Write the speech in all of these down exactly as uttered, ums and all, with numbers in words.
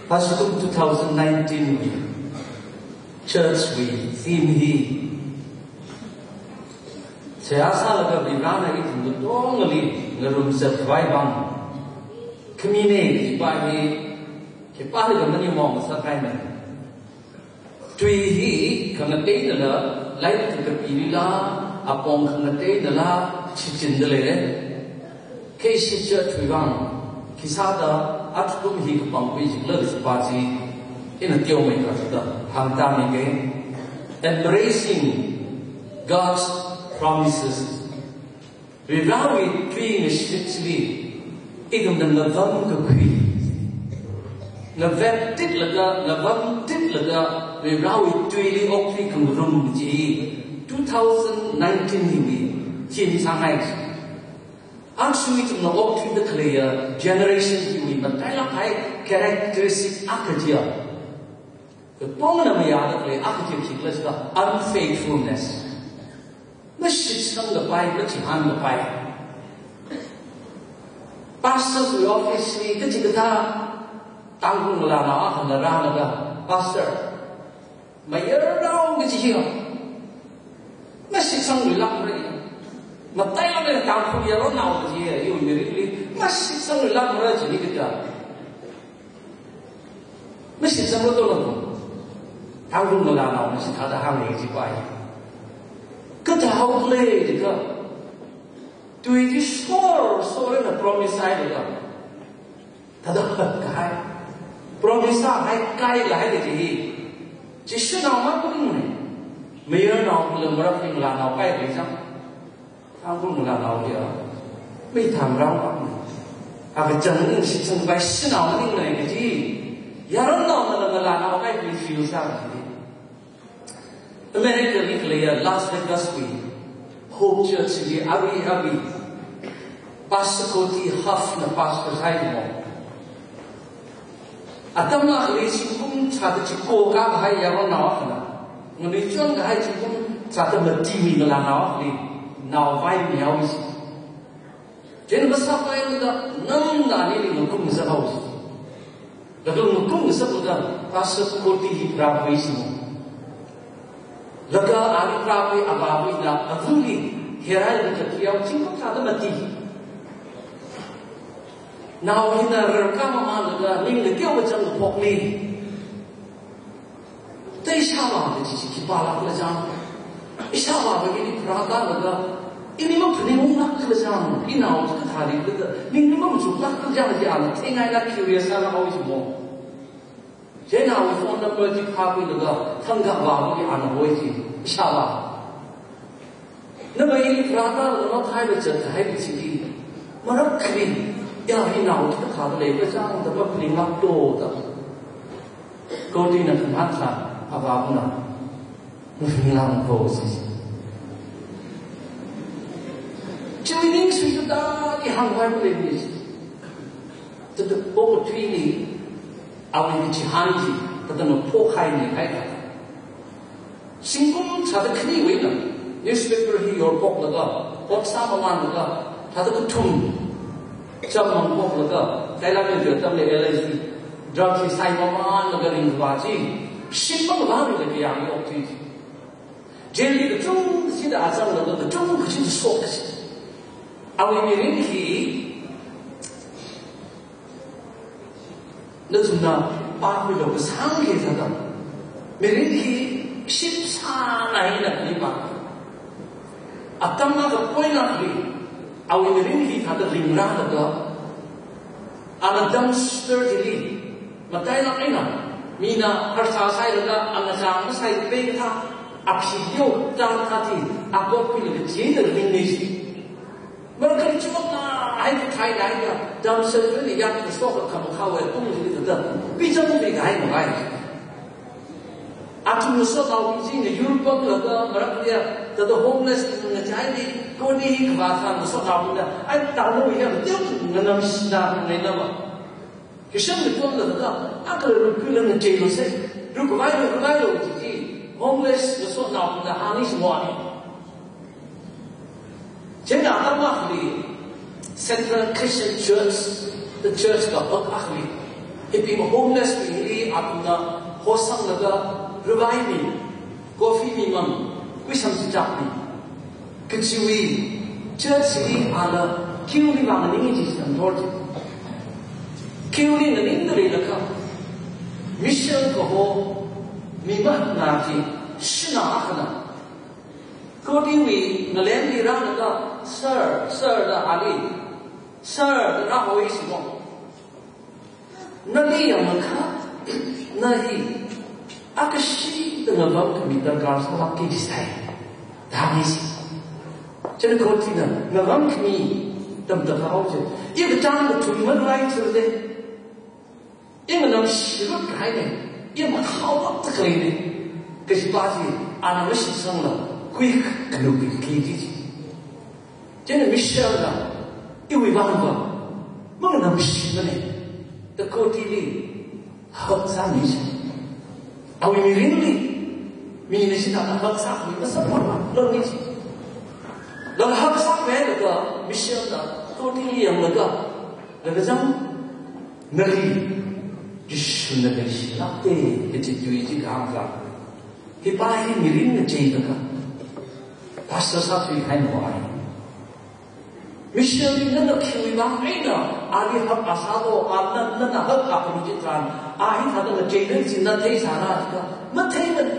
Ajakum two thousand nineteen church wui theme hi, seihā sālaga Varivarana ithum katongali ngarumzat khavai vang khamine kajipa hi khipālikha maningmong sākahaina. Tui hi khangateinala, lairik kapilila, apong khangateinala shichinda leira. Kha ishi church wui vang khi sāda ajakum hi kapangkhui jikhala kajipa chi ina teomeikha sāda hāngtāmige. Embracing God's promises. Varivarawui tui ngashit chili ithumna ngavam kakhui, ngavettitlaga, ngavamtitlaga Varivarawui tuili okthui khangarum chi two thousand nineteen hiwui theme sāngai. Aja ithumna okthuida khaleiya generation hiwui matailak kahai characteristic akha chiya, katongana mayāda khalei akha chiya khikhala jiakha unfaithfulness. Mashitsangkapai, machihānkapai. Pastor wui office li kachikathā Tangkhul ngalānao akhana rālaga, Pastor, mayarnao kaji hiya mashitsangluilākmara. Matailak kahai Tangkhul yaronnao kaji hiya iwui mirinli mashitsangluilākmara jini kaja. Mashitsanglu tolo. Tangkhul ngalānaona chithāda hānga kajipa hi kathāhaokhala jiakha, tui chi sor sor eina promise sāhailaga, thāda kahai, promise sāhai, kaikahai kaji hi Jishu naomang maningmana. Mayarnao kala marakli ngalānao kaikhali chang. Tangkhul ngalānao hiya mitham rao akha, akachang ningshitsangpai shanao maningmana kaji yaronnaonala ngalānao kaikhali feel sāki. America li khaleiya Las Vegas wui Hope Church li arui arui Pastor Cody Huff na pastor sāhaimo. Atam akhali zingkum chithāda chiko kakahai yaronnao akhana, nganuichon kahai zingkum chithāda matiwui ngalānao akhali naovai mihaowa ji. Chieina masāpailaga ngamna anili ngakum zahao ji. Laga ngakum zaplaga Pastor Cody hi pharākhui jimo. Laga ali pharākhui avāva̱na avali herailaga khayao zingkum chithāda mati. Nao hina rarkā mamānlaga ningli teokha chang phokmi. Thāda ishāvā kaji chi khipālākhala chang. Ishāvāva ili pharākālaga ili maphaningunglākhala chang. Inao kathāli kathā ningli mamachuklākhala chang kaji ana theingailāk curious sālāk haowa jimo. Chieina awui phone number chi phākhuilaga thangkha avāva̱li ana hoi ji, ishāvā. Nava ili pharākālaga matheilaga zatkahai kachi chi marakkhali, ya hi nao kathāda leikhala chang da maphaninglākto da. Cody na khangatha avāva̱na maphaninglākko ji. Chiwui ningsui kathāda hāngkhavai maleimana ji. Thāda okathuili awui chihān chi thāda maphokhaimihai thāda. Zingkum chithāda khaniwui eina newspaper hi yorphoklaga, ot sāmamānlaga, thāda kathum cham mangphoklaga, Thailand li atamli L S D drug hi saimamānlaga ringkhavā chi, shim mangavāluilaga yang yokthui ji. Jail li kachungkha chida azanglaga kachungkha chida shokta ji. Awui mirin hi nathumna pākhuilu kasāngkhi thāda. Mirin hi shipsāna hina nipa. Atam akha point akhali awui mirin hi thāda ringrālaga, ana dumpster chili matailāk eina mina harsā sāhailaga, ana chang masāpai kathā aphi yo chang kathā chi, akot khuilaga chieina ringna ji. Marakhali chimang na, ai kathai na ya, dumpster chili yak kasok kamakhawui tung chili thāda pichang chili kahaina vai. Athum ngasotnao chi ngayur pamlaga, marakhali thāda homeless ngachaili, koni hi khavā thā ngasotnaobingna, ai tanglo ya, teo nganamshina ngainava. Kashan mi pamlaga, akhala rukhuilaga ngacheilu sai, rukhavailo, rukhavailo chi chi, homeless ngasotnaobingna hāngi shimwani. Chieina atam akhali Central Christian Church, the church ka bak akhali, Ipi ma homeless mi hili athumna hosanglaga revive mi, coffee mimang, kuisam chichak mi. Kachiwui church hi ala queue li vang ning chi samthor chi. Queue li nganingda leilakha, Michelle kaho mi mangā chi shina akhana. Court wui ngalemli rālaga, "Sir, sir," da ali, "Sir," da rāhoi simo. "Nali yangakha, na hi akashida ngavamkhami darkar sālākki," da sai. Da hāngi si. Chieina court na, "Ngavamkhami tamda kahao chi. I kachāng kathum marāi chule. I nganamshirut kahaine. I makhaolāk taklei ne." Kashi pa chi, ana mashitsangla, hui kanu pi ki chi. Chieina Michelle na, "Iwui vang va manganamshimane," da court li hak sāmi chi. Awui mirinli, mina shina hak sāmi masāpamma, longmi chi. Laga hak sāmilaga, Michelle na court li yanglaga, laga zang, "Nali Jishuna leishilākte," kachi tui chi kahāngkha, hi pa hi mirin ngacheilakha, pastor sāthui kahaina mo ai. Michelle li nana khiwui vang eina ali hak a sālo, a na, nana hak a khami chitharan, a hithāda ngacheile chi na theisāra chikha, matheimane.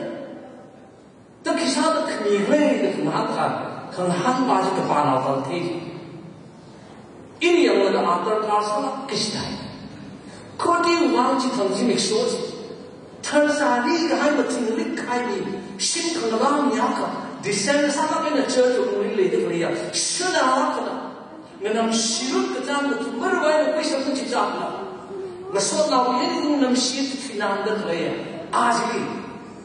Da khi sāda khami lei da khangahān kha, khangahān pa chi kapānao thei. Ini yanglaga darkar sālāk kashi tai. Court wui vang chi thang chi mikso chi. Tharsāli kahai mathingrik kahai mi, shim khangalam mi akha, descend sālāk eina church wui lungli leida khaleiya, shina akhana. Nganamshirut kachāng kathum marāi na kuisam kachichakna. Ngasotnao hi nganamshi chi thinanda khaleiya. Aja hi,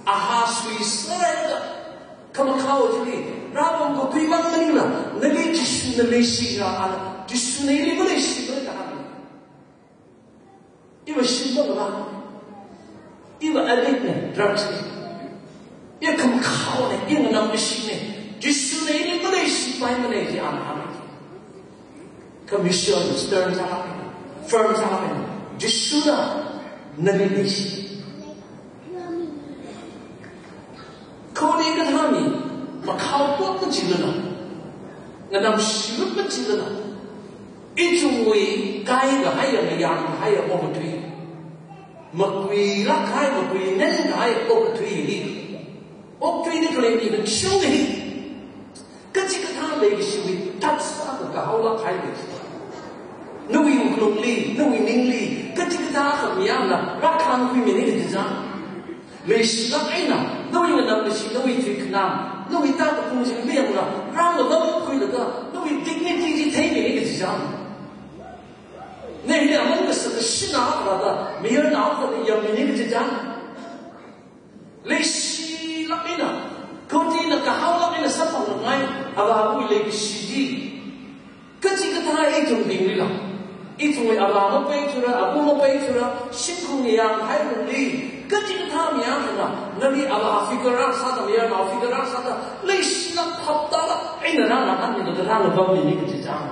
aha suiserda, khamakhao chili, rāpam kakhui mang maningla, "Nali Jishuna leishira," ala, "Jishuna ili maleishimane," da hānga. Iva shimba ngava. Iva addict ne, drugs ne. I khamakhao ne, i nganamshi ne. Jishuna ili maleishipaimane chi ana hānga. Kha Michelle stern sālāk, firm sālāk. "Jishuna nali leishi." Khoni kathā mi, makhao pot machilala, nganamshirut machilala, ithumwui kaikahaiya, mayāngkahaiya okathui, makuilāk kahai, makuinengkahai okathuili, okathuili khalei mi kachungkha hi, kachikathā leikashiwui tatsā kahaolāk kahai lei. Nawui wuklungli, nawui ningli, kachikathā khamayāna rākhangkhuimine kachichāng. Leishilāk eina, nawui nganamkashi, nawui thuikhanang, nawui tākapung chi mayangla, rāngalamkhuilaga, nawui dignity chi theimine kachichāng. Nali aman kasā kashina akhada, mayarnao akhada yangmine kachichāng. Leishilāk eina, court na kahaolāk eina sāpamngai, avāwui leikashi chi. Kachikathā ithumbinglila, ithumwui avā mapeithura, abu mapeithura, shimkhur mayāngkahai lungli, kachikathā mayāngkahai, nali avā figure sāda, mayarnao figure sāda, leishilāk phaptālāk eina rānganinglaga rāngapamine kachichāng.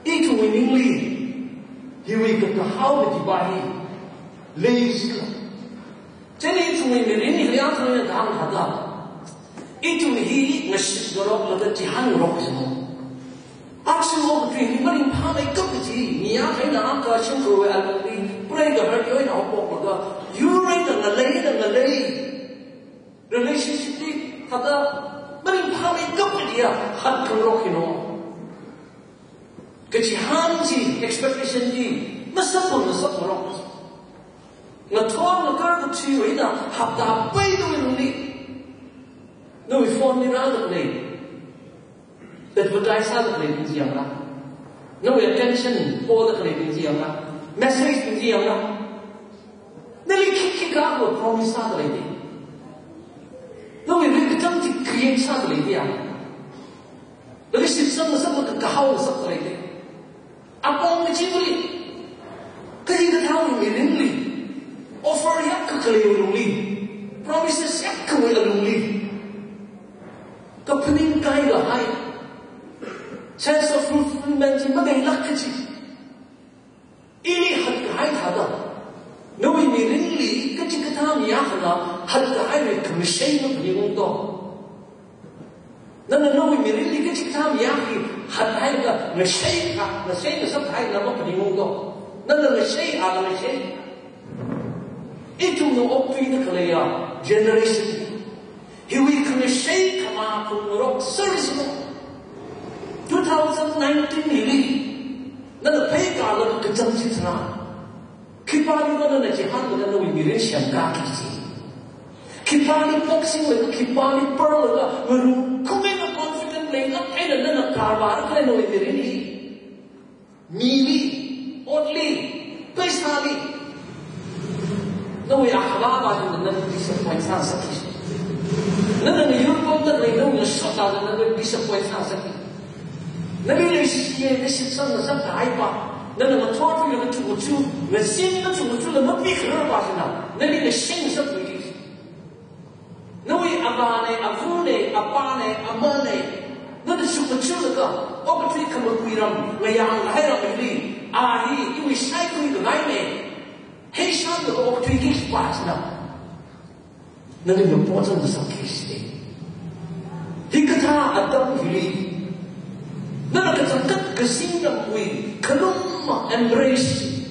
Ithumwui ningli, hiwui kakahao kajipa hi leishilāk. Chieina ithumwui mirinli kayāthang yangkahāng thāda, ithum hi ngashit ngaroklaga chihānngarok sāmo. Akshu okathui hi maringphāmeikap kaji, mi akha eina akha shimkhurwui alungli, preigaharwui eina haophoklaga, yur eina ngalei eina ngalei relationship li thāda maringphāmeikap kajiya hānngarok hino. Kachihān chi, expectation chi, masāpam masāpamngarok. Ngathor ngakar kachiwui eina hapta peida lungli, nawui phone li rāda khalei advertise sāda khaleibing chi yangla, nawui attention poda khaleibing chi yangla, message bing chi yangla, nali khikhi kaho promise sāda leidi. Nawui ringkachang chi create sāda leidi ya. Nali shitsang ngasakla kakahao ngasakda leidi. Apong kachivali, kaji kathāwui mirinli, offer yākha khaleiwui lungli, promises yākhawui alungli, kaphaning kaikahai, sense of fulfillment chi maleilāk kaji. Ili hatkahai Hatkahaiwui khamashei maphaningungdo. Nana nawui mirinli kachikathā mayā hi hatkahai kha, ngashei kha, ngashei ngasakahai na maphaningungdo. Nana ngashei, ana ngashei. Ithumna okthuida khaleiya generation hiwui khangashei khamathung ngarok service no. Two thousand nineteen hili nana pheikālaga kachang chitharan, khipāli va nana chihānlaga nawui mirin semkāki kaji? Khipāli boxing laga, khipāli pearl laga, ngarumkhum eina confident leilāk eina nana karvāra khalei nawui mirin hi? Mili, otli, paisāli. Nawui akhavā va nana disappoint sāngasakki. Nana ngayur pamda khalei nawui ngasotla nana disappoint sāngasakki. Nali leishiya, nashitsang ngasakkahai pa, nana ngathor thuilaga chukmachu, ngazin ngachu, ngachula mapikharar pa china, nali leishing ngasak thuiki. Nawui avāna, avana, apāna, amana, nana chukmachulaga, okathui khamakui ram, ngayāngkahai ram hili, a hi iwui shaikhui khangaina, heishanlaga okthuiki pa china, nali ngapochang ngasakki kaji. Hikathā atam hili, nana kachangkhat kazingramwui khalum embrace,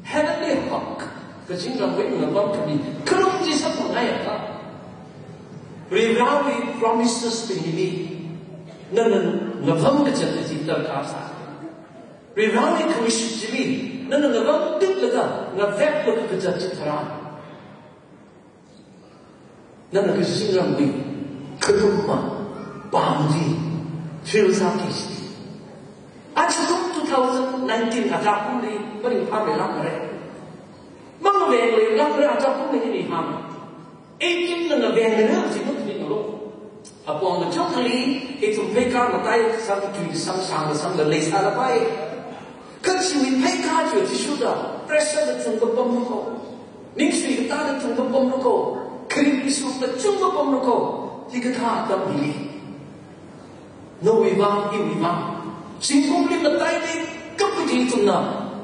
heavenly hug, kazingramwui ngavam khami khalum chi samphangngaiakha, Varivarāwui promises bing hili nana ngavam kazat kaji darkar sā. Varivarāwui khangashit chili nana ngavam tikla, ngaveklaga kazat chitharan, nana kazingramwui khalum ma, pamli feel sāki kaji. Ajakum two thousand nineteen ajakumli maringphāmeilākmara. Mangavengleilākmara, ajakumli hi hāng. Eighteen na ngavengna chi mut ni ngalo. Apong kachungkhali ithum pheikā matai kasang, tui kasang, shang kasang la leisālapai. Kha chiwui pheikā chi athishurda pressure kachungkha pamra kho, ningsui katāda kachungkha pamra kho, kharing kashur kachungkha pamra kho, hikathā atam hili nawui vang, iwui vang, zingkumli matailāk kapkali ithumna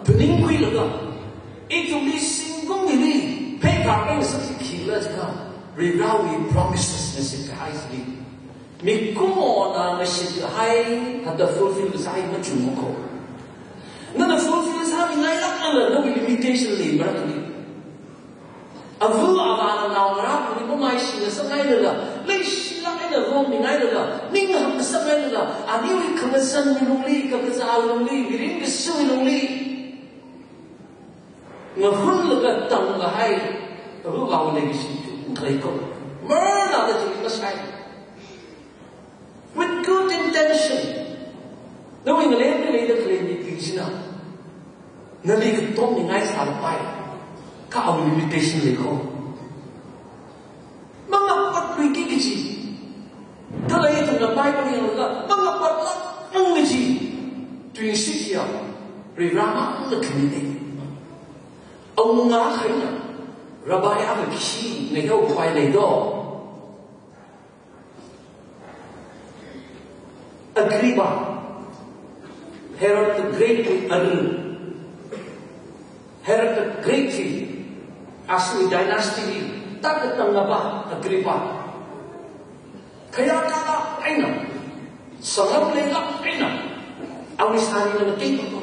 phaningkhuilaga, ithumli zingkum hili pheikā eina sāki khikhala jiakha, Varivarāwui promises ngashitkahai chili mikumona ngashitkahai thāda fulfill kasā hi machukmara kho. Nana fulfill sāmingailākla nawui limitation leimara kali. Ava avāna naongarā kali mamai shingasakngailala, leishilāk eina rommingailala, ning hāngngasakngailala, aniwui khangazanwui lungli, kakazāwui lungli, mirin kashiwui lungli ngahunlaga tangkahai ava avāwui leikashi chi khalei kho. Marnada chi mashai. With good intention, nawui ngalemli leida khalei mibing china nali katommingai sālapai. Kha awui limitation lei kho. Mangapatluiki kaji. Kala ithumna Bible yanglaga mangapatlāk kaji. Tuingashit hiya Varivarā mangna khamina. Awunga khaina, Rabbi akha khi ngayao khavai leido. Agrippa, Herod the Great wui arui, Herod the Great hi, ashiwui dynasty li tākatangapa Agrippa, khayākālāk eina, sangam leilāk eina, awui sāni ngatei papam.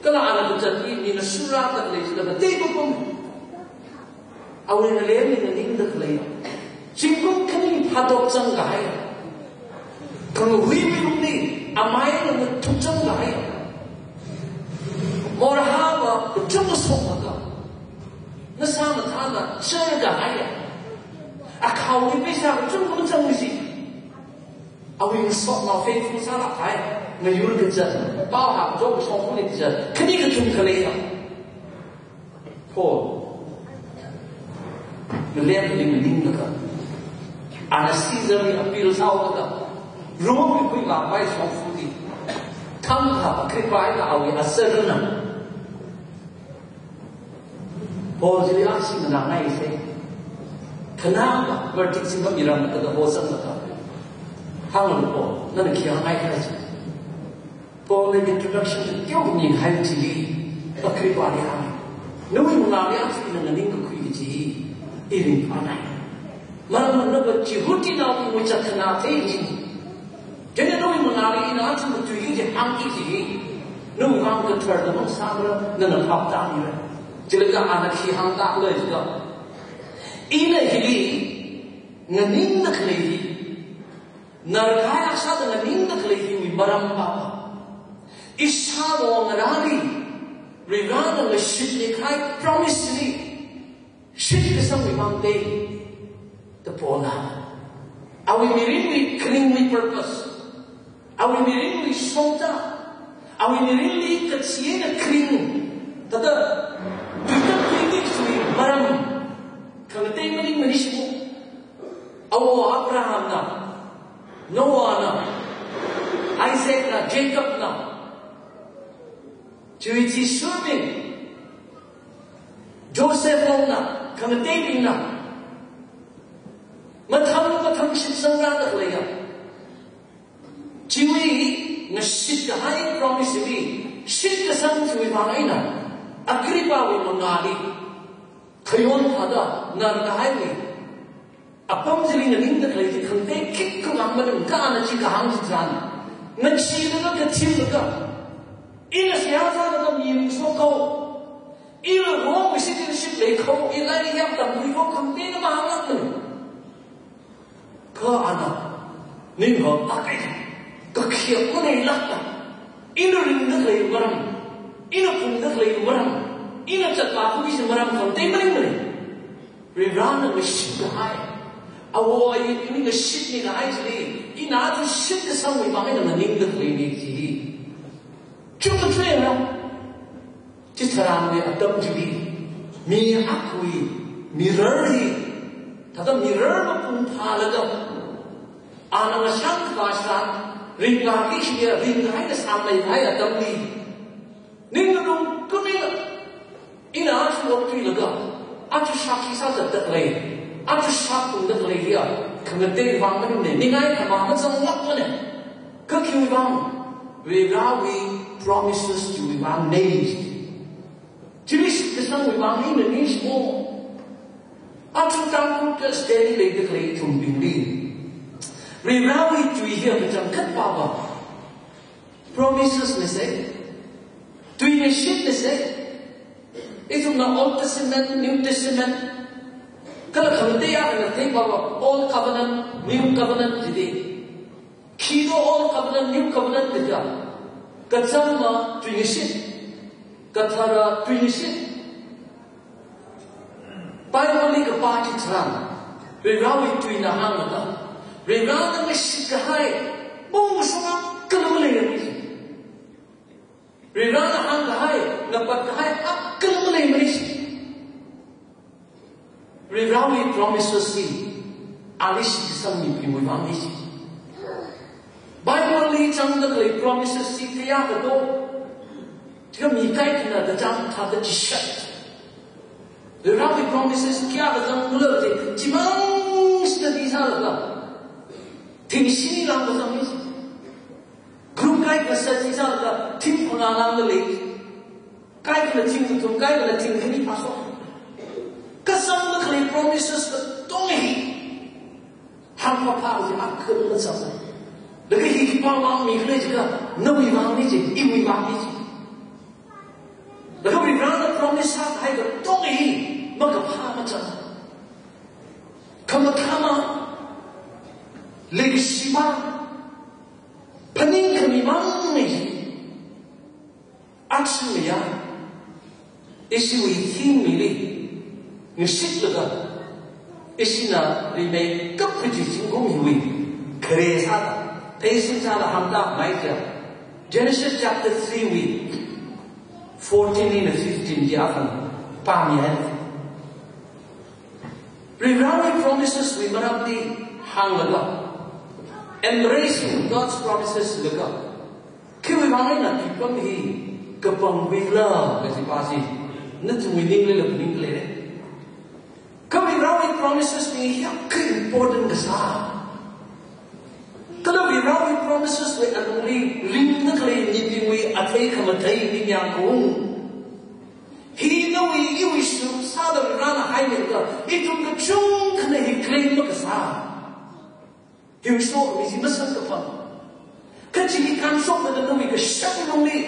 Kala ana kazat hi mina shurda khalei chila ngatei papam. Awui ngalemli nganingda khalei, zingkum khani phātop zangkahai, khangahuiwui lungli amai eina mathuk zangkahai, morahava kachungkha shoklaga, ngasā mathāna charkahai, akhaoli paisa kachungkha mazang kaji, awui ngasotnao faithful sālākkahai, ngayur kazat, pao hāngkajo kashong khuili kazat khani kathum khalei ya. Paul, ngalemli nganinglaga, ana Caesar li appeal sāhaolaga, Rome wui khuivākhavai shongfali, thangkha Agrippa eina awui azarna Paul chili ashi nganāngaisa. Khanāva verdict chi mamiram kada hozanglaga, hānglu Paul, nana khi hāngngai khala chi. Paul na introduction chi teokha mingaihai chili, Agrippa li hānga. Nawui ngalāli aja ina nganingkakhui kaji, I ringphānai. Maramva nava Jihudinaobingwui chatkhanā thei hi. Chieina nawui mangāli ina athum tui hi hāngki kaji hi, nawui vang kathar da mang sāmara, nana phap tāmira. Chilaga ana khi hāngtākhala jiakha, ina hili nganingda khalei hi, narkahai akha sāda nganingda khalei hiwui maram papa, ishāwo ngarāli Varivarana ngashitmi kahai promise li shitkasangwui vang dei da pona. Awui mirinwui khaningwui purpose, awui mirinwui shongza, awui mirinli kachi eina kharing, thāda tuitak tuitak chiwui maram khangatei maningmana shimo. Awo Abrahamna, Noahna, Isaacna, Jacobna, chiwui chi surbing, Joseph longna, khangateibingna, mathang mathang shitsangrāda khaleiya. Chiwui ngashitkahai promise li shitkasang chiwui vang eina, Agrippa wui mangāli khayon thāda narkahaiwui apam chili nganingda khalei chi khangatei khikha vang maningmana, kha ana chi kahāng chitharan, ngacheelaga kathemlaga, ina seihā sālaga mi ringshok kho, ila Rome citizenship lei kho, i lairik yāng tamkhui kho, khangateina mahānglākmana. Kha ana, ning ho akai, kakhiak maningla, ina ringda khalei maram, ina phungda khalei maram, ina chatpā khuiki kaji maram khangatei maningmana. Varivarana ngashitkahai, awo ayinli ngashitmi kahai chili, ina athum shitkasangwui vang eina nganingda khaleina kaji hi. Chumachwena, chitharanwui atam chili, mi akhawui mirar hi, thāda mirar mapung phālaga, ana ngashang khavā sā, ringkaki shiya, ringkahaina sāmeikahai atamli, ning ngalung kami, ina athum okathuilaga, athum shākhi sāzatda khalei, athum shāphungda khalei hiya, khangatei vang maningmana, ningai khamā mazanglākmana. Kha khiwui vang, Varivarawui promises chiwui vangna. Chili shitkasangwui vang eina shimo. Athum Tangkhul Christian leida khalei ithumbingli, Varivarawui tui hiya kachangkhat papa promises na se, tuingashit na se. Ithumna Old Testament, New Testament, kala khangatei akhana thei papa Old Covenant, New Covenant jida. Khi do Old Covenant, New Covenant kaja? Kachāngva tuingashit, kathara tuingashit. Bible li kapā chitharan, Varivarawui tuina hānglaga, Varivarana ngashitkahai pongshunga kala maleimana. Varivarana hāngkahai, ngapatkahai akha maleimana. Varivarawui promises hi ali shitkasang mibingwui vangna. Bible li zangda khalei promises hi kayākha do, chika mi kaikhana kachāng thāda chishat. Varivarawui promises kayākha zanglu chi, chimang study sālaga, thing shini lāngda zangna. Group kaikhana study sālaga, thing phangā lāngda lei. Kaikhana thing kathum, kaikhana thing khani phāshok. Kazangda khalei promises katong hi hāngphāphā kaji akha mazang. Laga hi khipāwui vang mikhala jiakha, nawui vangna ji, iwui vangna ji. Laga Varivarana promise sākahai katong hi makaphā mazang. Khamathā mang, leikashi mang, phaningkhami mangna ji. Athumna ya, ishiwui thingmili ngashitlaga, ishina rimeikap kaji zingkum hiwui khare sāda, theisin sāda hāngda maiya. Genesis chapter three wui fourteen eina fifteen chi akhana pāmihai. Varivarawui promises wui maramli hānglaga, embracing God's promises laga, khiwui vang eina khipam hi kapangkhuikhala kaji pa chi, nathumwui ningli la phaningkhala. Kha Varivarawui promises bing hi kayākha important kasā, kala Varivarawui promises wui alungli ringda khalei mibingwui athei khamathei ningyāng kaung. Hi nawui iwui sum sāda Varivarana haimida, ithum kachungkhana hi claim makasā. Hiwui sokhami chi masamkaphang. Kha chi hi kanshokda nawui kashak lungli,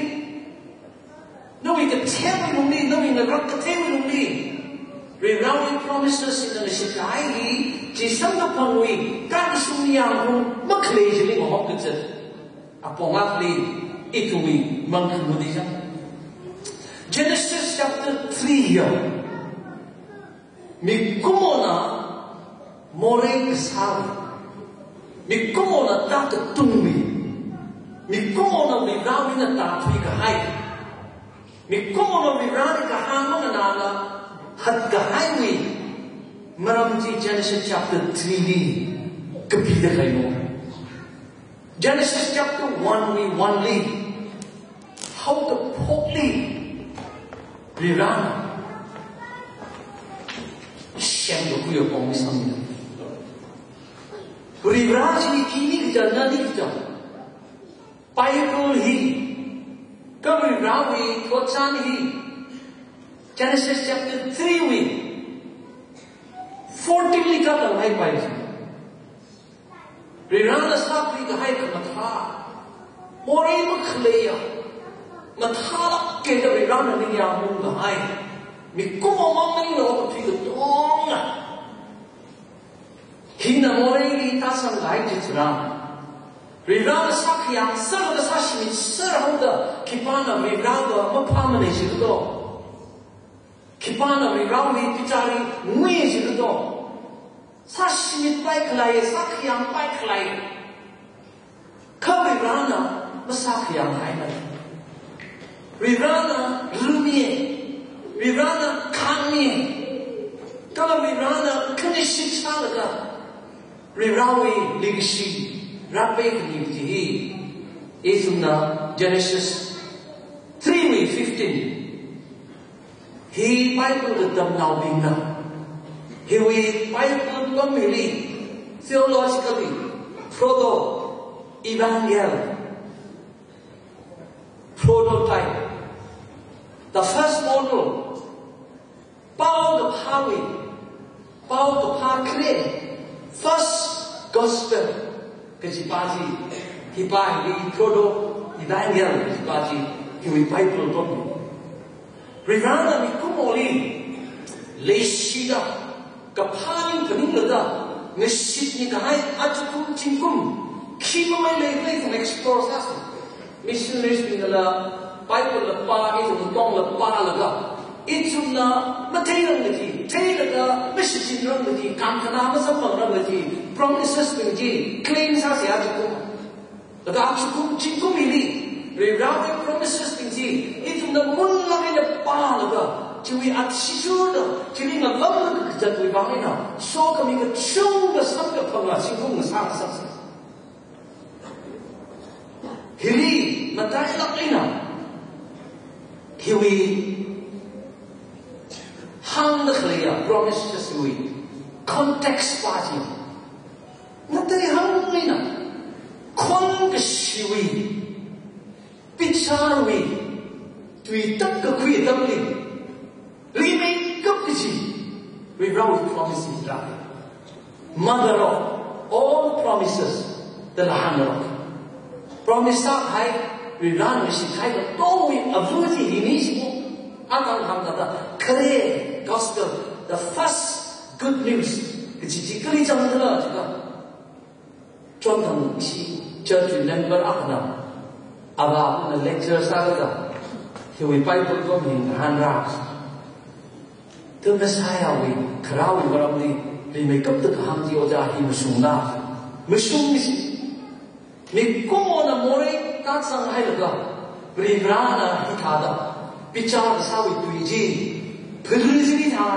nawui kathemwui lungli, nawui ngarak kathemwui lungli, Varivarawui promises hina nashikahai hi, chi samkaphangwui, kanshung yangkhaung makhalei chili ngahom kazat apong akhali ithumwui mang khangatei chang. Genesis chapter three ya. Mikumona morei kasāwui, mikumona tākatungwui, mikumona Varivarawui eina tāthuikahai, mikumona Varivarali kahāng manganāla hatkahaiwui maram chi Genesis chapter three li kapida khalei no. Genesis chapter one wui one li, haokaphokli Varivarana semkakhui apong hi samphangda. Varivara chi ini kaja, nani kaja. Bible hi, kha Varivarawui thotchan hi, Genesis chapter three wui fourteen li katang hai pai chi. Varivarana sākhuikahai khamathā, morei makhaleiya, mathālāk eina Varivarana ningyāng ungkahai, mikumo mang maningla okathui katonga. Hina moreili tāzangkahai chi tharan, Varivarana sākhayang serda sāshimit serhaoda, khipāna Varivarava maphāmanei jikha do. Khipāna Varivarawui bichar hi nguiya jikha do. Sāshimitpai khalei, sākhayangpai khalei. Kha Varivarana masākhayanghaimana. Varivarana rumi, Varivarana khangmi, kala Varivarana khanishit sālaga, Varivarawui legacy rāpai khani kaji hi, ithumna Genesis three wui fifteen. Hi Bible katamnaobingna, hiwui Bible pam hili theologically, proto-evangel, prototype, the first model, paokaphāwui, paokaphā khare, first gospel kajipa chi, hipa hili proto-evangel kajipa chi, hiwui Bible pam hi. Varivarana mikumoli leishida, kaphā ning phaninglaga ngashitmikahai ajakum zingkum, khi mamai leikhala ithum explore sāsa. Missionaries bingla Bible la pā, ithum tongla pālaga, ithumna matheirang kaji, theilaga mashichinrang kaji, kamkhanā masamphangrang kaji, promises bing chi claim sāsa ajakum. Laga ajakum zingkum hili, Varivarawui promises bing chi ithumna munlāk eina pālaga, chiwui athishurda, chili ngalamlaga kazatwui vang eina, sokhami kachungkha samkaphanga zingkum ngasā ngasaksa. Hili matailāk eina, hiwui hāngda khaleiya promises wui context pa chi, ngateihang eina, khon kashiwui, bicharwui, tui tākakhui atamli, rimeikap kaji Varivarawui promise hi rāi. Mother of all promises da lahāngarok. Promise sākahai, Varivarana shikahai katongwui ava chi hina jiakha, atam hāngda khare gospel, the first good news kaji chi kali changda jiakha, chonthang chi church member akhana, avāna lecture sālaga, hiwui Bible pam hi ngahānra. Kha Messiah wui kharāwui maramli rimeikapta kahāng chi ojā hi mashungna. Mashung chi. Mikumona morei tāzanghailaga, Varivarana hithāda bichar kasāwui tui chi, phirri chili thā,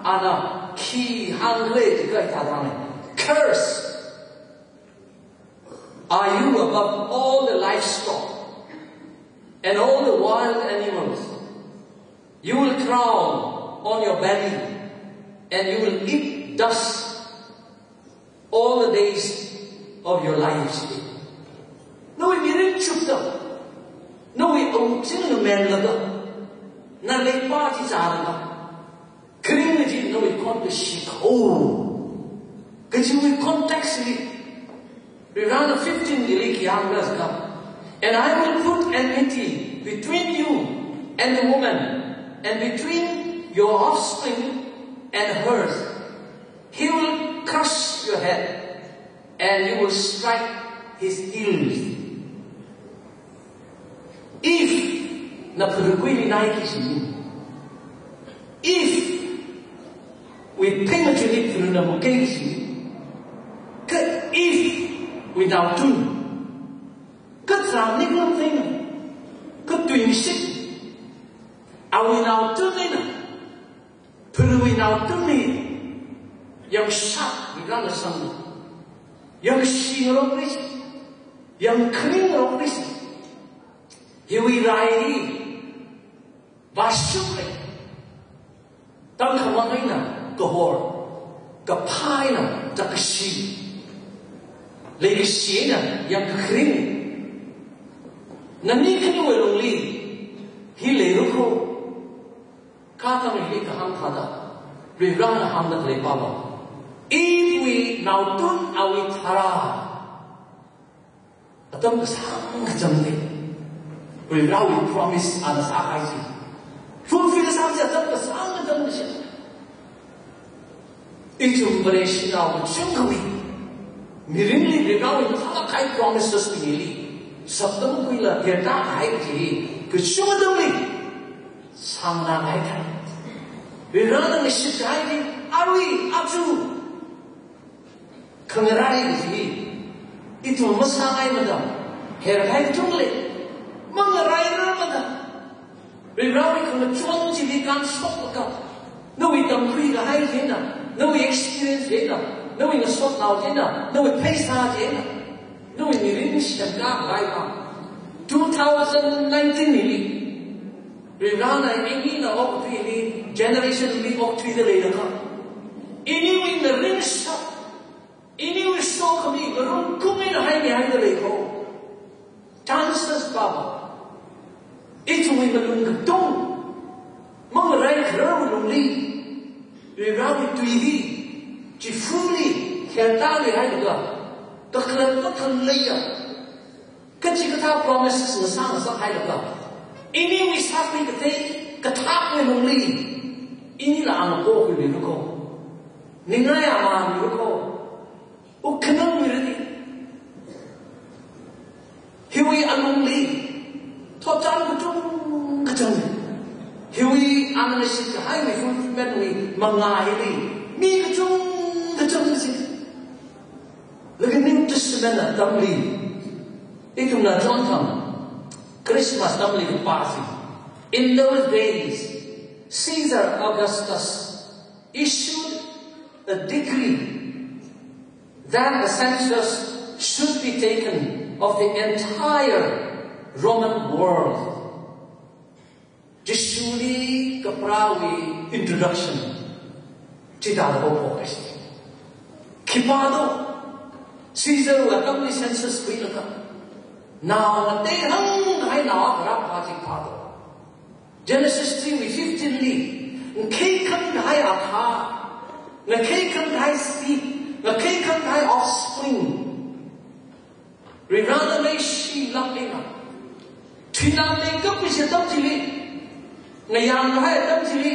ana khi hāngkhala jiakha hithāda hānga. Curse are you above all the livestock and all the wild animals. You will crawl on your belly and you will eat dust all the days of your lives. Nawui mirin chupda, nawui awuk chi ngamenlaga, na leipā chi chālaga, kharing chi nawui khon kashikho kajiwui context li, Varivarana fifteen li khi hāngra jiakha, "And I will put enmity between you and the woman, and between your offspring and hers. He will crush your head, and you will strike his heels." Eve na phanukuili nai kaji. Eve wui phengmachili phanuna makai kaji. Kha Eve wui naotun, kazā niklam eina, katuingashit, awui naotun eina, phanuwui naotunli, yangshat Varivarana sangda, yangshi ngarokli, yangkhaning ngarokli, hiwui rai hi vāshuk lei, tangkhamang eina kahor, kaphā eina takshi, leikashi eina yangkhaning. Nani khaniwui lungli hi leirako, kathang hi kahāng thāda, Varivarana hāngda khalei pava, Eve wui naotun awui tharā atam kasāng kachangli, Varivarawui promise ana sākahai chi fulfill sāki kaji atam kasāng kachang chi. Ithum Vareshinao kachungkhawui mirinli Varivarawui mathālāk kahai promises bingli saptamkhuila, hiertākahai chi kachungkha atamli sānganā kahai thai. Varivarana ngashitkahai chi arui aja khangarai kaji, ithum masāngaimada, herhai katongali mangarairarmada, Varivarawui khangachon chili kānshoklaga, nawui tamkhuikahai chieina, nawui experience chieina, nawui ngasotnao chieina, nawui pheisā chieina, nawui mirin semkākahai va, two thousand nineteen li Varivarana inina okathuili, generation li okthuida leilakha, iniwui ngarinshap, iniwui sokhami ngarumkhuimida haimihaida leikho. Chances pava, ithumwui malung katonga mangarai khararwui lungli Varivarawui tui hi chifali hiertāluihailaga, kakhalat kakhaleiya kachikathā promises ngasā ngasāhailaga, iniwui sākhui katei kathāwui lungli, inila angapokhuiluirako, ningai amānluirako, wuk khanangluiradi, hiwui alungli thotchan kachungkha chang, hiwui ana ngashitkahaiwui fulfillment wui mangā hili mi kachungkha chang si. Laga New Testament atamli, ithumna John thang, Christmas atamli pāsi. In those days, Caesar Augustus issued a decree that the census should be taken of the entire Roman world. Jishuli kaprāwui introduction chithāda haophok kaji. Khipā do, Caesar wui atamli census khuilaga, nao ngateihānghai nao akha rākahai chi khipā do. Genesis three wui fifteen li, ngakhei khankahai akha, ngakhei khankahai seed, ngakhei khankahai offspring, Varivarana leishilāk eina, thuinammeikap kaji atam chili, ngayānkahai atam chili,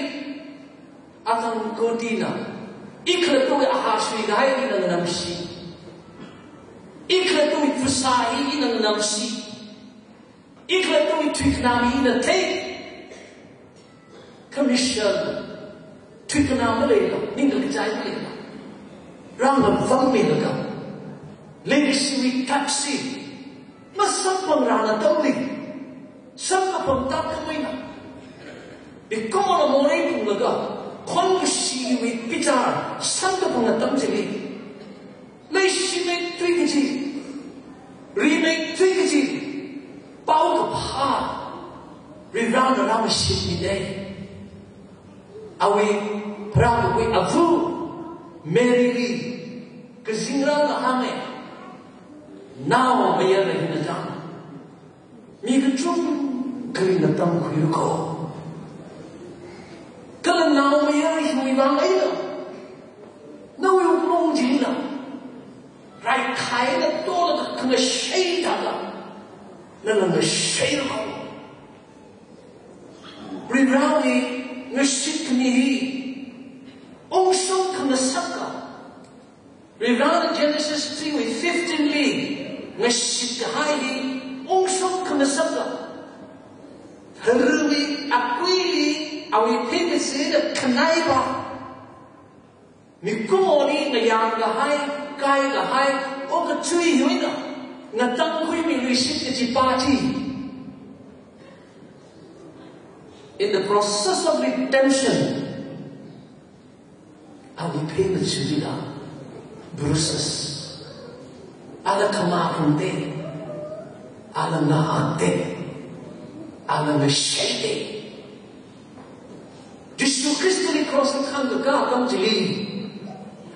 atang kotina, ikhalattawui ahā shuikahai ina nganamshi, ikhalattawui phasā hi ina nganamshi, ikhalattawui thuikhanā hi ina thei. Kha mishana thuikhanā maleila, ningkachai maleila, rāngapam maleila, leikashiwui taksi masamphang rāna atamli, samkaphang tākhameina, ikhomana morei phunglaga, khongashiwui bichar samkaphang atam chili, leishimeithui kaji, rimeithui kaji paokaphā Varivarana rāmashitmidei. Awui pharākakhui ava Maryli kazingrana hānga, naomayara hi natang, mi kachungkhali na tamkhuirakho. Kala naomayara hiwui vang eina Nala ngashei haowa. Varivarāwui ngashit khami hi ungshok khangasaka. Varivarāna Genesis three wui fifteen li ngashit kahai hi ungshok khangasaka. Tharuiwui akuili awui phengkachida khanai pa. Mikumoli ngayāng kahai, kai kahai, okathui hiwui eina ngatangkhuimiluishit kaji pa chi. In the process of redemption, awui phengkachida bruises, ala khamā phungda, ala ngahānda, ala ngashaida. Jishu Khristali cross li khangkakā atam chili,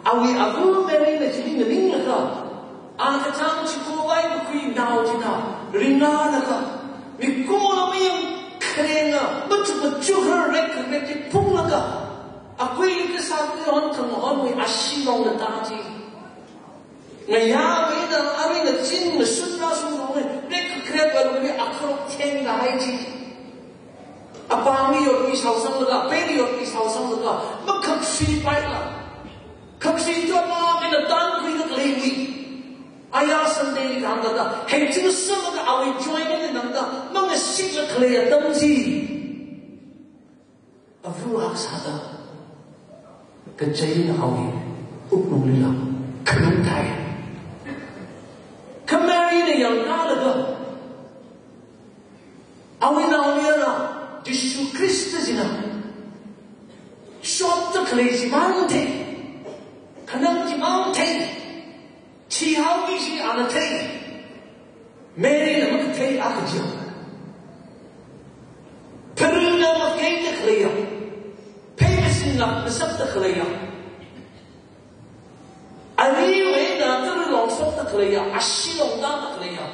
awui ava Maryna chili nganinglaga, ana kachāng chikho vai kakhui nao china ringlaga, mikumo mayang kharenga, machu machu har rek rek chi phunglaga, akuili kasā kuihon khangahonwui ashee longda ta chi. Ngayā eina arui ngazin ngashun rāshun rong, rek khakrep alungli akharok theng kahai chi. Apāngli yotki shaosanglaga, apeili yotki shaosanglaga, makhaksui paila. Khaksui chotna eina tankhuida khaleiwui. Aya Sunday li kahānglaga, hengching sālaga awui joy eina nangda, mangasitla khalei atam chi. Ava akha sāda, kachaina awui wuklunglila khalung thai. Kha Maryna yangkalaga, awui naomayara Jishu Khrista china shokta khalei chimang thei, khanang chimang thei, thihaoki kaji ana thei. Maryna makathei akha chi. Tharuna makatheida khaleiya. Phei masinna masakta khaleiya. Ariwui eina tharu longshokta khaleiya, ashee longtāda khaleiya.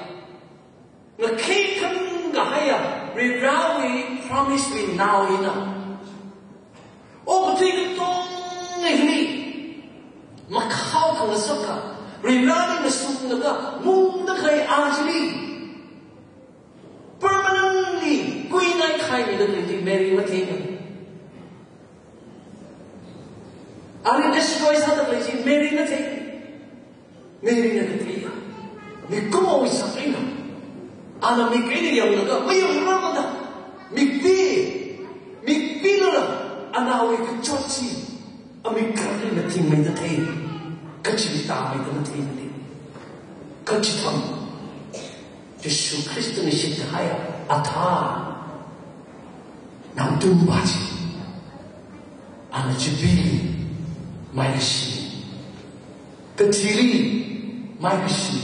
Ngakhei khangahaiya, Varivarāwui promise wui nao hina. Okathui katonga hili makhao khangasaka, Varivarāli ngasunglaga mungda khalei a chili permanently kuinai khaimida khalei chi Mary matheina. Ali destroy sāda khalei chi Mary mathei. Maryna kathei. Mikumowui sākahai eina, ana mik eina yanglaga, mayangmamada, mikpi, mikpilala, anaowui kachot chi amik kharli mathingmeida thei, kachi tāmeida matheina. Kachithang Jishu Khristana shitkahai athā, nangtum pa chi, ana Chipee maikashi, kathili maikashi,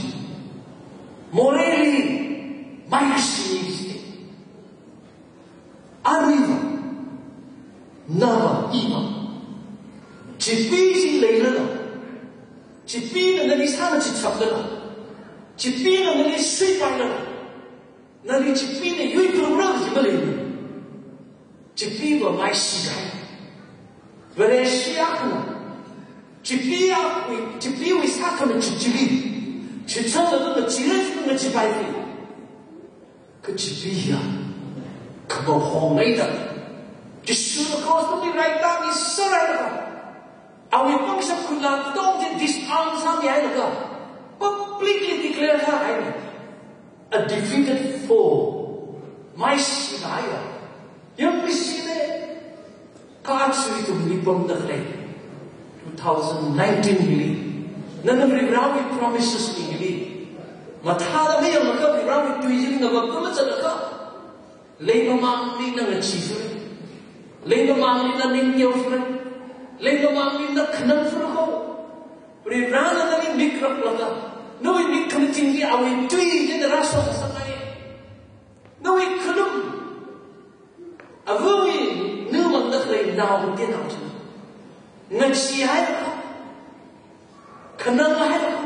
moreili maikashi. Aruiva, nava, iva, Chipee chi leilala, Chipeena nali sāna chithaplala, Chipeena nali suipailala, nali Chipeena yuikhuira kaji malei. Chipeeva maishi kahai. Vareshi akhana Chipeewui, Chipeewui sākhamachit chili, chithālaga ngachee, ngachee pai. Kha Chipee hiya, khamahong eina, Jishuna cross tungli raitami sāra laga, awui pangshap khunla tongda disarm sāmihailaga, publicly declare sāhai. A defeated foe. Maishi kahaiya. Yangmishile. Kha aja ithumli pamda khalei two thousand nineteen hili, nana Varivarāwui promises li hili mathāda mayanglaga Varivarāwui tui hili ngavap kama zatlaga, leimamangli na ngacheefura, leimamangli na ningteofura, leimamangli na khanangfura ko. Varivarāna nali mik raplaga, nawui mik khamathingli awui tui china rāshok sāngai. Nawui khalum, avawui ningmangda khalei nao matheina chi, ngacheehailaga, khananghailaga,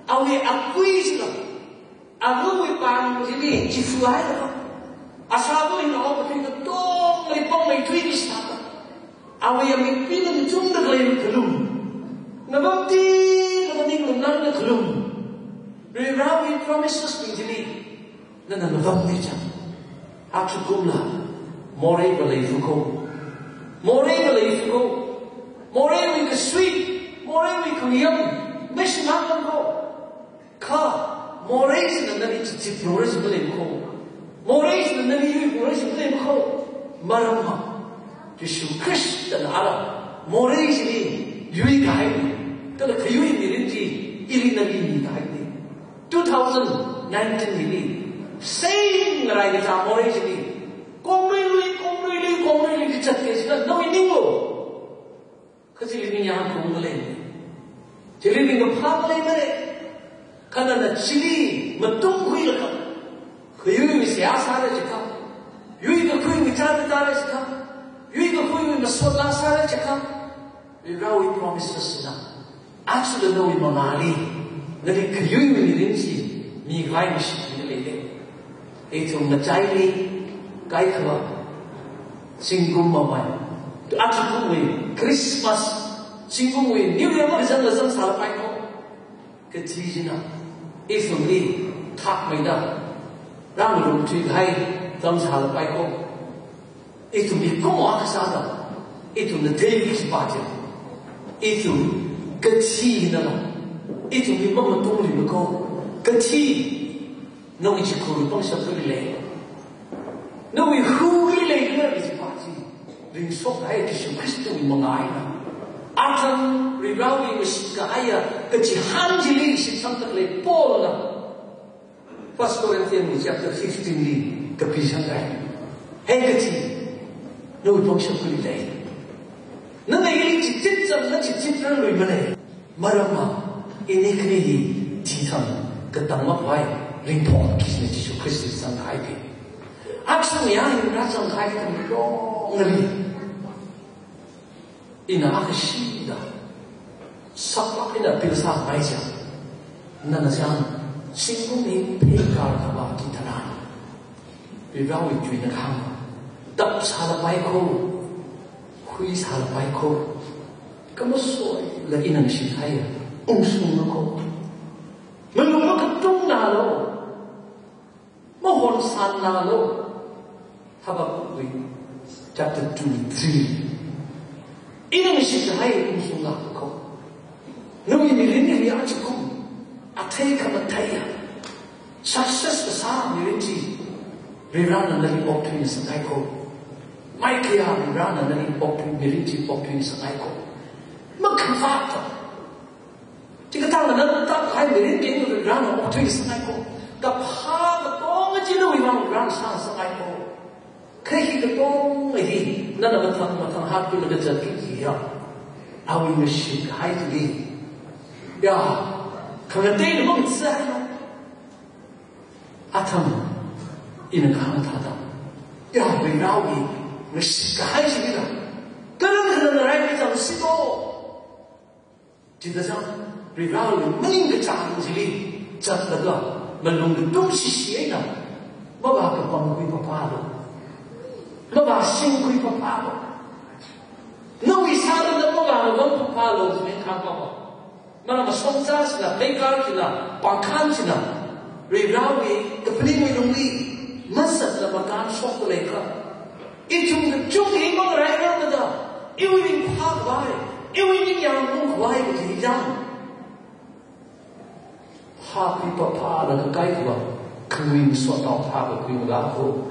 awui akui chila, avawui pāng chili chifuhailaga, ashāva hina okathui katongali pongmeithuiki sāda, awui amik pila ningchungda khalei khalum, ngavaptilaga ning lungnāda khalum, Varivarāwui promises bing chili Nana mavamli chang. Achukumla, morei va leifukho. Morei va leifukho. Moreiwui kasui, moreiwui khangayam, mashimānlākho. Kha, morei china nali chichit phalungra chi maleimana kho. Morei china nali yui phalungra chi maleimana kho. Maramva, Jishu Khristana ara, morei chili yuikahai, kala khayui mirin chi, ili nali mikahaina. Two thousand nineteen hili, same ngarai kachā morei chili, kongruili, kongruili, kongruili zatki kajina, nawui ninglo. Kha chili ningyāng khaung khalei. Chili ningkaphā khalei mara. Kha nana chili matungkhuilaga, khayuiwui seihā sāra chikha, yui kakhui ngachā tara chikha, yui kakhuiwui masot laa sāra chikha, Varivarawui promises na, aja nawui mangāli, nali khayuiwui mirin chi mikahai ngashit khalei lei. Ithum ngachaili kaikhava, zingkum mavai, achukumwui Christmas, zingkumwui New Year mazangla zangsālapai kho. Kathi china ithumli thakmeida, rāngarumthuikahai zangsālapai kho. Ithum mikumo akha sāda, ithumna theiki kaji pa chi, ithum kathi hinala, ithumli mamatungluimana kho. Kathi, nawui chikhurwui pangshap kali lei, nawui huli lei khala kaji pa chi ringshok kahai Jishu Khristawui mangā eina. Athang Varivarawui mashitkahaiya kachihān chili shitsangda khalei Paulna First Corinthians chapter fifteen li kapisang kahai. He kathi, nawui pangshap kali lei. Nana ili chichit chang, na chichit rāluimana. Maramva, ini khani hi thithang katang makhavai ringphokki kajina Jishu Khrista zangkahai pi. Aksang ya hi rāzangkahai kami longali. Ina akha shida, saklāk eina pilsā mai chang, nana chang, zingkum hi pheikar kavā kitharan, Varivarawui tuina kahāng, tap sālapai kho, hui sālapai kho, kha masoila ina ngashit kahaiya ungshungna kho. Malung makatung nalo, mahon san nalo. Habakkuk chapter two, three. Ina ngashit kahai ungshungla kho. Nawui mirin hi achukum, athei khamatheiya, success kasā mirin chi, Varivarana nali okthuingasakngai kho. Maikayā Varivarana nali okthui, mirin chi okthuingasakngai kho. Makhavāta. Chikathāna nana tap kahai mirin chi Varivarana okthuingasakngai kho. Kaphā katonga chi nawui vang Varivarana sāngasakngai kho. Kha hi katonga hi nana mathang mathang hakkhuilaga zatki kajiya, awui ngashit kahai chili, ya, khangateina mamatsi haina. Athang ina kahāng thāda, ya, Varivarawui ngashit kahai chilila, karan khanan rai kachang sito. Chithāda, Varivarawui maningkachāng chili zatlaga, malung katung shishi eina, mavā kapangkhui phaphālu, mavā shingkhui phaphālu. Nawui sāda mavā kapang phaphālu, chi maning kha papa. Maram masong china, pheikar china, pāngkhan china, Varivarawui kaphaningwui lungli mazatla makānshok khalei kha. Ithum kachungkha hi mangarai ngarmada, iwui ringphākhavai, iwui ningyāng ungkhavai kaji chang, hākhui phaphālaga kaikhava, khangayin sotnao thākakhui malā kho.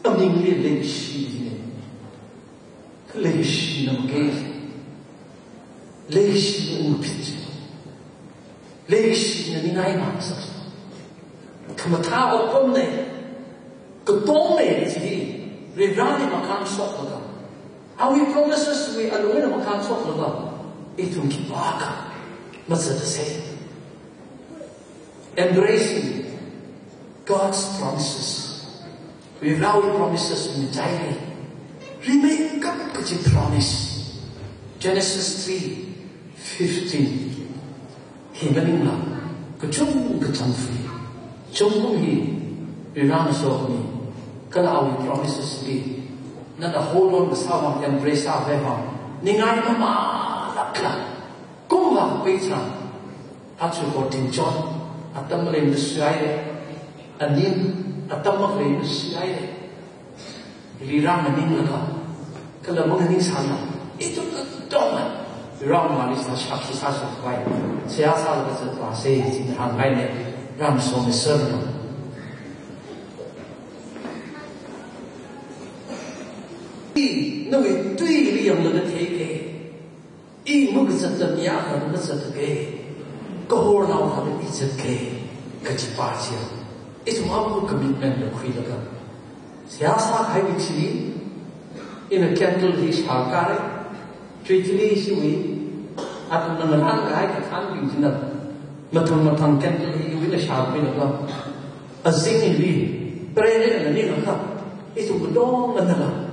Amingli leishina. Leishina makei. Leishina ungphit. Leishina ningai mangsak. Khamathā otpamna, katonga chi, Varivarali makānshoklaga, awui promises wui alungli makānshoklaga, ithum khipākha mazatsa. Embracing God's promises. Varivarawui promises ngachaili, rimeikap kaji promise. Genesis three fifteen. Hi maningla, kachungkha changfui, zingkum hi Varivarana somi, kala awui promises li nana hold on kasā vang, embrace sākhavai vang, ningai mamalākla, kumva pei chang, aja fourteen John, atam maleimada suiya. Aning atam makhalei na sui haile. Hili rānganinglaga, kala manganingsāla, ithum katonga rānganingla shākhi sāshokkhavai seihā sālaga zatpase, china hāngngaine, rāngasomiseranu. I nawui tuili yanglaga theike. I makazat tam ya kha makazat ke. Kahornao kha i zat ke. Kachipa chiya. Ithum amu commitment la khuilaga, seihā sākahaiwui thili, ina candle hi shākare. Tui thili shiwui, athum nganākahai kathānbing china mathang mathang candle hi iwuina shākhuilaga, azingli, pray nganingakha, ithum katonganala